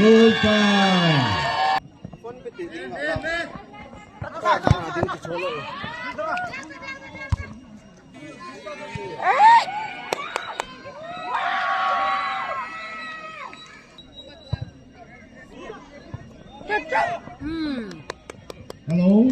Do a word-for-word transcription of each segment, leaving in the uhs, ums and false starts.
Goal time. Hello.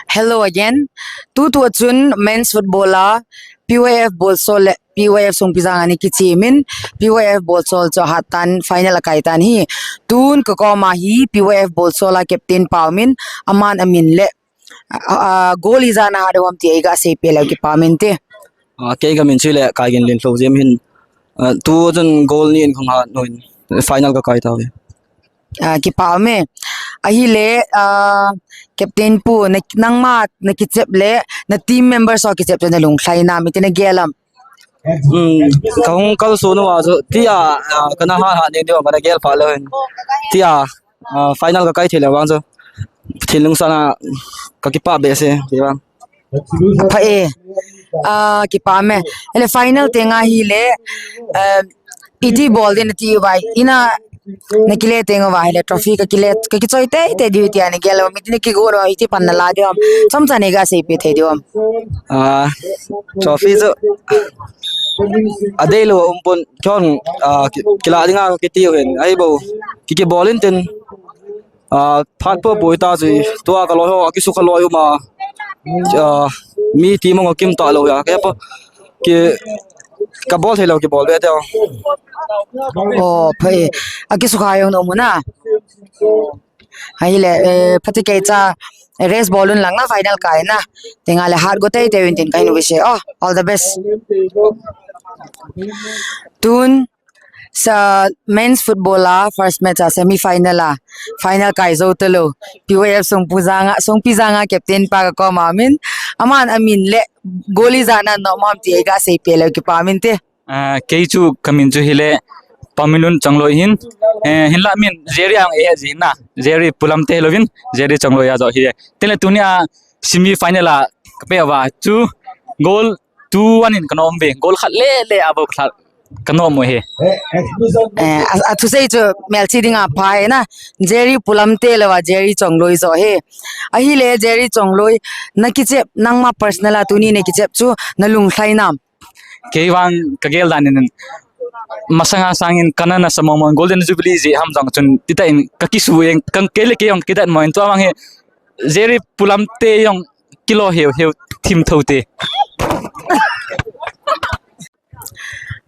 Hello again. Tutu achun men's football a P Y F Bolsol le P Y F Songpijang ana kichemin, P Y F Bolsol chu ahat tan final akai tan ahi. Tun kakoma hi P Y F Bolsol a captain pa umin, aman amin le, a, a, goal ijat ana hat ham ti eiga seipeh leu kipah inte. Ah, kei kamin chu le Kaiginlen Lhojem ahin. Ah, tuchun goal ni in kahung hat nomin final kakai tauve. Ah, kipah e. Ahile, ah, captain pu, na, nangma nakichep le na team members ho kichep chu nalung lhai nam, iti nagel am? Hmm, kahung kalson uva chu tia, ah, kana hat hat ding diu kana gel pha leu hin. Tia, ah, final kakai thei leu vang chu Pathen lungsang a kakipah behseh, ti vang. Apha e. Ah, kipah e. Ahile final teng ahile, ah, iti bol ding nati uva, ina nakile teng uva ahile trophy kakile, kakichoi teitei diu tia nagel am, iti nakigon uva, iti pan nala diu ham? Chomcha neiga seipeh thei diu ham? Ah, trophy chu adeilou umpon, chun, ah, ki, kila dinga kiti u hin. Ahibou, ki, kibol intin. Ah, phat popo ita chu, tua kaloi ho, akisukha loi uma. Ah, mi team ho kimta lou a. Kei pa, ki, kabol thei lou, kibol be teo. Oh, pha e. Akisukha jong nom u na. Ahile, eh, phatecha, rest bol un lang na final kai na. Tenga le hat go teitei un tin kahin wish e. Oh, all the best. Tun, sa men's football a first match a semi final a final kai jou talou. P Y F Songpijang a, Songpijang a captain pa kakoma umin. Aman amin le goal ijat ana nom ham ti eiga seipeh leu kipah inte. Ah, kei chu kamin chu hile Paminun Chongloi ahin. Eh, hinlah min Jerry ang e ji na. Jerry Pulamte louvin, Jerry Chongloi a jo hi. Tengle tunia semi final a kapeh uva chu goal two one in kanom uve. Goal khat le le a bou khat kanom u ahi. Eh, a, athusei chu melchih dinga pha e na. Jerry Pulamte louva Jerry Chongloi jo ahi. Ahile Jerry Chongloi, nakichep, nangma personal a tuni nakichep chu nalung lhai nam? Kei vang kagel dan in, masanga sangin kana nasa mong mong Golden Jubilee jeh ham jong chun tita in kakisuh e, kei le kei jong kidat mo in, tua vang hi Jerry Pulamte jong kilo heu heu thim thou te.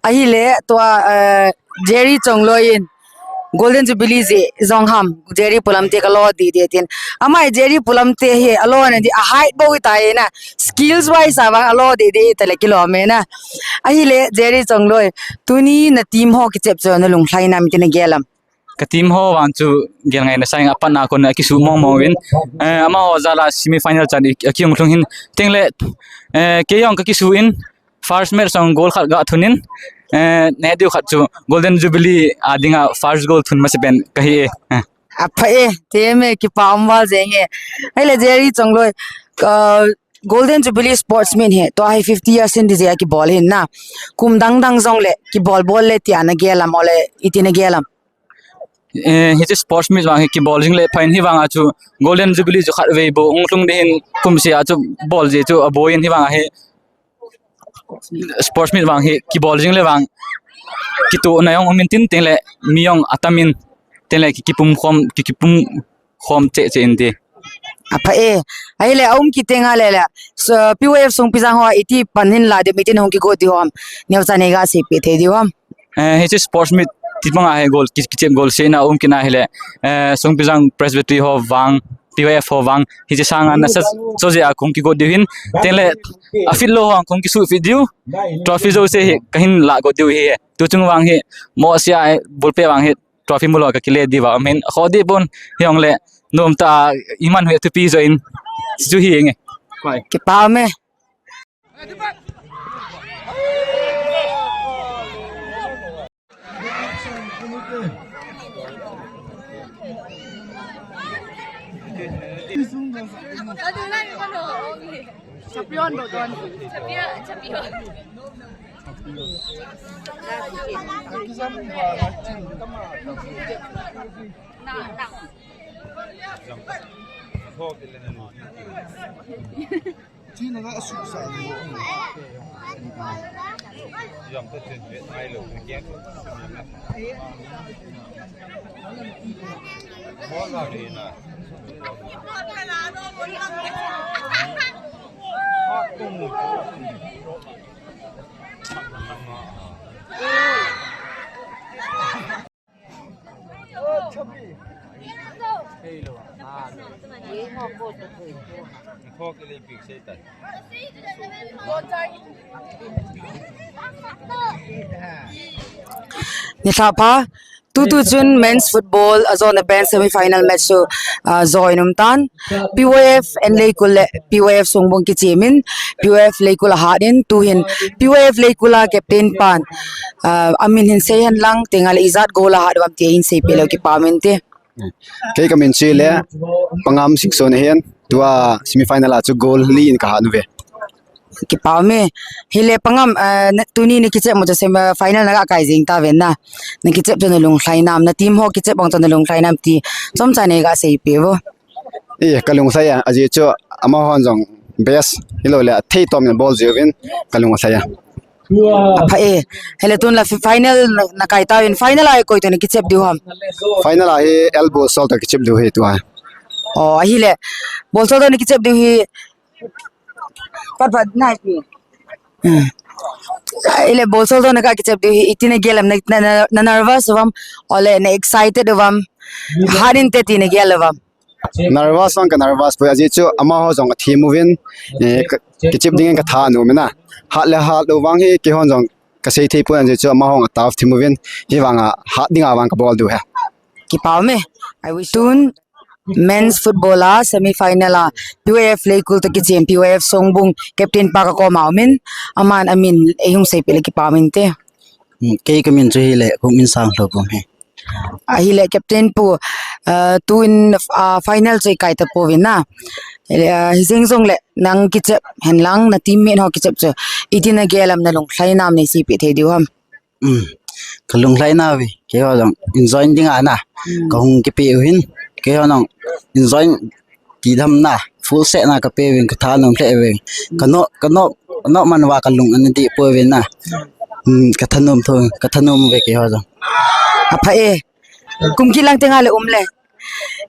Ahile tua, eh, Jerry Chongloi in Golden Jubilee jeh jong ham, Jerry Pulamte kalo didi tin. Ama hi Jerry Pulamte hi alo na di, a height bou hitai na, skills wise a vang alo didi tale kilom e na. Ahile Jerry Chongloi, tuni na team ho kichep chu nalung lhai nam, iti nagel am? Ka team ho vang chu gel ngaina sangin apat na kon a kisuh mong mong uvin. Eh, amaho jal a semi final chan i, akihung lhung hin. Tengle, eh, kei jong kakisuh in, first match jong goal khat gathun in, eh, neh diu khat chu Golden Jubilee a dinga first goal thun masa pen kahi e. Eh. Apha e, teme, kipa um val jeng e. Ahile Jerry Chongloi, ah, Golden Jubilee Sports Meet hi, tua hi fifty years in di jeh a kibol hin na. Kum dang dang jongle kibol bol le tia nagel am, ole iti nagel am? Eh, hiche sports meet vang hi kibol jing le pha in, hivang a chu Golden Jubilee chu khatvei bou hung lhung ding hin, kum seh a chu bol jeh chu aboi in, hivang a hi sports meet vang hi kibol jing le vang kitohna jong um in tin, tengle mi jong atam in, tengle ki, kipum khom, ki, kipum khom cheh cheh in ti. Apha e. Ahile aum kit teng a le le, so, P Y F Songpijang ho iti pan hin la diu, meeting hung kigot diu ham? Neocha neiga seipeh thei diu ham? Eh, hiche sports meet ti bang a hi gol, ki, kichep gol sena um kit na hile, eh, Songpijang Presbytery ho vang, P Y F ho vang, hiche sanga nasa cho jeh a kong kigot diu hin, tengle afit lou ho kong kisuh fit diu, trophy jouse hi kahin la got diu hi. Tuchung vang hi, mo sia, eh, bolpe vang hi, trophy mulou a kakile diu va, amin, kho di pon, hijongle, nom ta, iman hui thupi jo in, chu hi nge. Kipa me. Champion do don. Champion, champion. Na, na. Nilhah pha, tutu chun men's football a jona pen semi final match chu, ah, join um tan. P Y F and Leikul le P Y F Songbung kichim in, P Y F Leikul a hat in, tuhin P Y F Leikul a captain pan, ah, amin hin sei hen lang, tenga le ijat goal a hat uvam ti hin seipeh leu kipah um inte. Kei kamin chu le Pangam Singson ahin, tua semi final a chu goal li in ka hat uve. Kipah um e. Hile Pangam, eh, na, tuni na kichep mo chu semi final na ga kai jing ta ven na. Na kichep chu na lunglhai nam, na team ho kichep bang chu na lunglhai nam ti chomcha nei ga seipeh vo. Eh, ka lunglhai a, ajeh chu amahon jong best hilou le, athei tom in bol jiuvin ka lunglhai a. Apha e. Hile tun la fi-, final na, na kai tauvin, final a koi toh na kichep diu ham? Final a hi L Bolsol toh kichep diu hi tua. Oh, ahile. Bolsol toh na kichep diu hi. Pat pat nai pi. Hmm. Ahile Bolsol toh na ka kichep diu hi. Iti na gel am, na, na, na, na nervous uvam. Ole na excited uvam. Hat inte ti na gel uvam. Nervous vang ka nervous poi, ajeh chu amaho jong athem uvin, eh, ka, kichep dingin ka tha nom in a. Hat le hat lou vang hi keihon jong ka sei thei pon, ajeh chu amaho jong atha them uvin, hivang a hat dinga vang ka bol diu ahi. Kipah um e. I wish tun men's football a semi final a P Y F Leikul toh kichep, P Y F Songbung captain pa ka koma um in, aman amin ei hung seipeh le kipah um inte. Hmm, kei kamin chu hile Kongminsanglhoupum ahi. Ahile captain pu, ah, tun, ah, final chu i kai tapouvin na. Ahile, ah, hijeng jongle nang kichep hen lang, na teammate ho kichep chu iti na gel am, na lunglhai nam nei seipeh thei diu ham? Hmm. Ka lunglhai nauve, keiho jong enjoy ding a na. Hmm. Ka hung kipe u hin, keiho jong enjoy ti dam na, full set na ka pe uvin, ka tha nom lheh uvin. Ka no, ka no, ka no man uva ka lung ana dih poi uvin na. Hmm, ka thanom tho, ka thanom uve keiho jong. Apha e. Kum kit lang tenga le um le.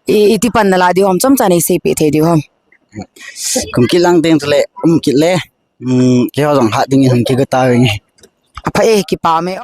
I, iti pan na la diu ham, chomcha nei seipeh thei diu ham? Kum kit lang teng chule, um kit le. Hmm, keiho jong hat dingin hung kigo tauvin. Apha e, kipah um e.